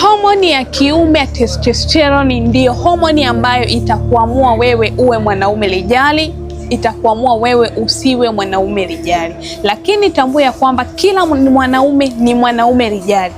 Homoni ya kiume ya testosterone ndiyo homoni ambayo itakuamua wewe uwe mwanaume lijali, itakuamua wewe usiwe mwanaume lijali. Lakini tambua ya kwamba kila mwanaume ni mwanaume lijali.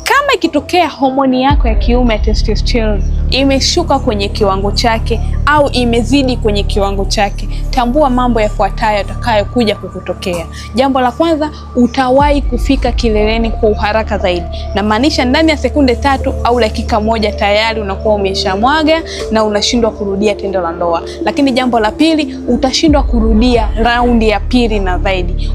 Kama ikitokea homoni yako ya kiume ya testosterone imeshuka kwenye kiwango chake au imezidi kwenye kiwango chake, tambua mambo yafuatayo yatakayokuja kukutokea. Jambo la kwanza, utawahi kufika kileleni kwa uharaka zaidi, na maanisha ndani ya sekunde 3 au dakika 1 tayari unakuwa umeshamwaga na unashindwa kurudia tendo la ndoa. Lakini jambo la pili, utashindwa kurudia raundi ya pili na zaidi.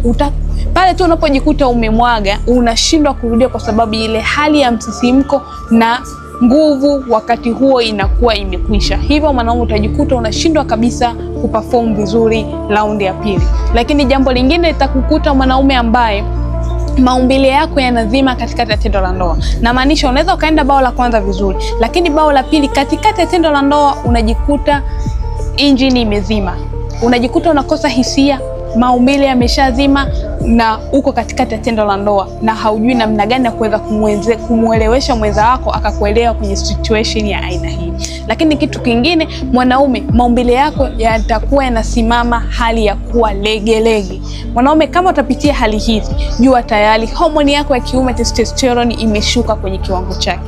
Pale tu unapojikuta umemwaga, unashindwa kurudia kwa sababu ile hali ya msisimko na nguvu wakati huo inakuwa imekwisha. Hivyo mwanaume utajikuta unashindwa kabisa kuperform vizuri raundi ya pili. Lakini jambo lingine litakukuta mwanaume ambaye maumbile yako yanazima katikati ya tendo la ndoa. Na maanisha unaweza ukaenda bao la kwanza vizuri, lakini bao la pili katikati ya tendo la ndoa unajikuta injini imezima. Unajikuta unakosa hisia, maumbile yameshazima na uko katikati ya tendo la ndoa na haujui namna gani ya kuweza kumuelewesha mwenza wako akakuelewa kwenye situation ya aina hii. Lakini kitu kingine, mwanaume, maumbile yako yatakuwa yanasimama hali ya kuwa legelege. Mwanaume, kama utapitia hali hizi, jua tayari homoni yako ya kiume testosterone imeshuka kwenye kiwango chake.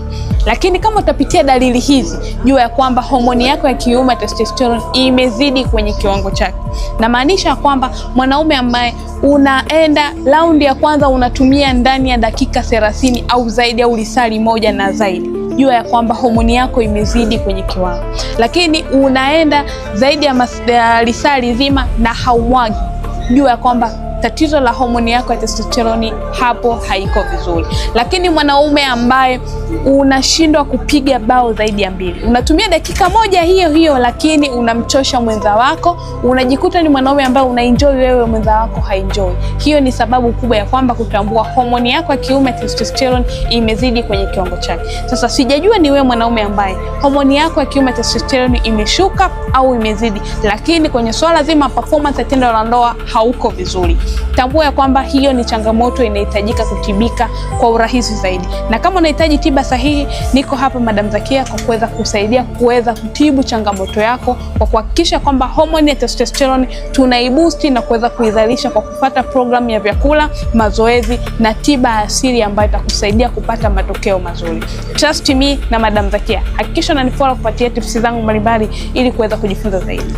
Lakini kama utapitia dalili hizi, jua ya kwamba homoni yako ya kiume testosterone imezidi kwenye kiwango chake. Na maanisha kwamba mwanaume ambaye unaenda raundi ya kwanza unatumia ndani ya dakika 30 au zaidi au lisali moja na zaidi, jua ya kwamba homoni yako imezidi kwenye kiwango. Lakini unaenda zaidi ya lisali zima na haumwagi, jua ya kwamba tatizo la homoni yako ya testosterone hapo haiko vizuri. Lakini mwanaume ambaye unashindwa kupiga bao zaidi ya 2, unatumia dakika moja hiyo hiyo, lakini unamchosha mwenza wako, unajikuta ni mwanaume ambaye unaenjoy wewe, mwenza wako haenjoy. Hiyo ni sababu kubwa ya kwamba kutambua homoni yako ya kiume testosterone imezidi kwenye kiwango chake. Sasa sijajua ni wewe mwanaume ambaye homoni yako ya kiume testosterone imeshuka au imezidi, lakini kwenye swala zima performance ya tendo la ndoa hauko vizuri. Tambua ya kwamba hiyo ni changamoto inahitajika kutibika kwa urahisi zaidi. Na kama unahitaji tiba sahihi, niko hapa Madam Zakia kwa kuweza kusaidia kuweza kutibu changamoto yako kwa kuhakikisha kwamba homoni ya testosterone tunaiboost na kuweza kuizalisha kwa kufuata programu ya vyakula, mazoezi na tiba asili ambayo itakusaidia kupata matokeo mazuri. Trust me na Madam Zakia. Hakikisha unanifollow kupatia tips zangu mbalimbali ili kuweza kujifunza zaidi.